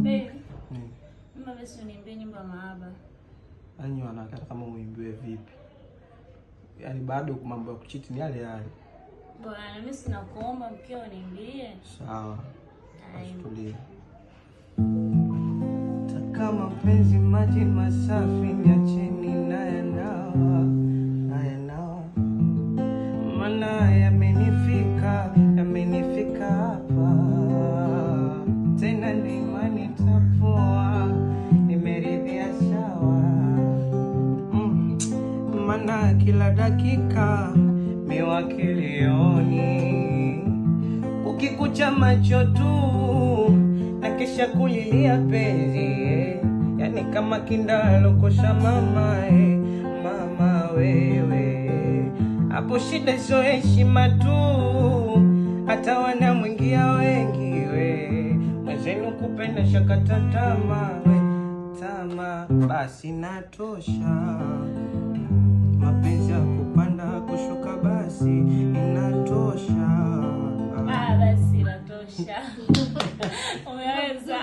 Baby. Mama basi uniimbie nyimbo ya mahaba. Yaani wanakata kama muimbiwe vipi? Yaani bado mambo ya kuchiti ni yale yale. Bwana, mimi sina kuomba mkeo niimbie. Sawa. Tulie. Taka mapenzi maji masafi niacheni na yanawa, na yanawa. Maana yamenifika, yamenifika hapa. Tena ni imani tapoa, nimeridhia sawa. Maana kila dakika miwa kilioni, ukikucha macho tu na kisha kulilia penzi, yani kama kindalo kosha mama, mama wewe. Hapo shida sio heshima tu, hata wanamwingia wengi we. Mwenzenu kupenda shakata tamaa we, tamaa basi natosha. Mapenzi ya kupanda kushuka basi inatosha. Ah, basi inatosha. Umeweza.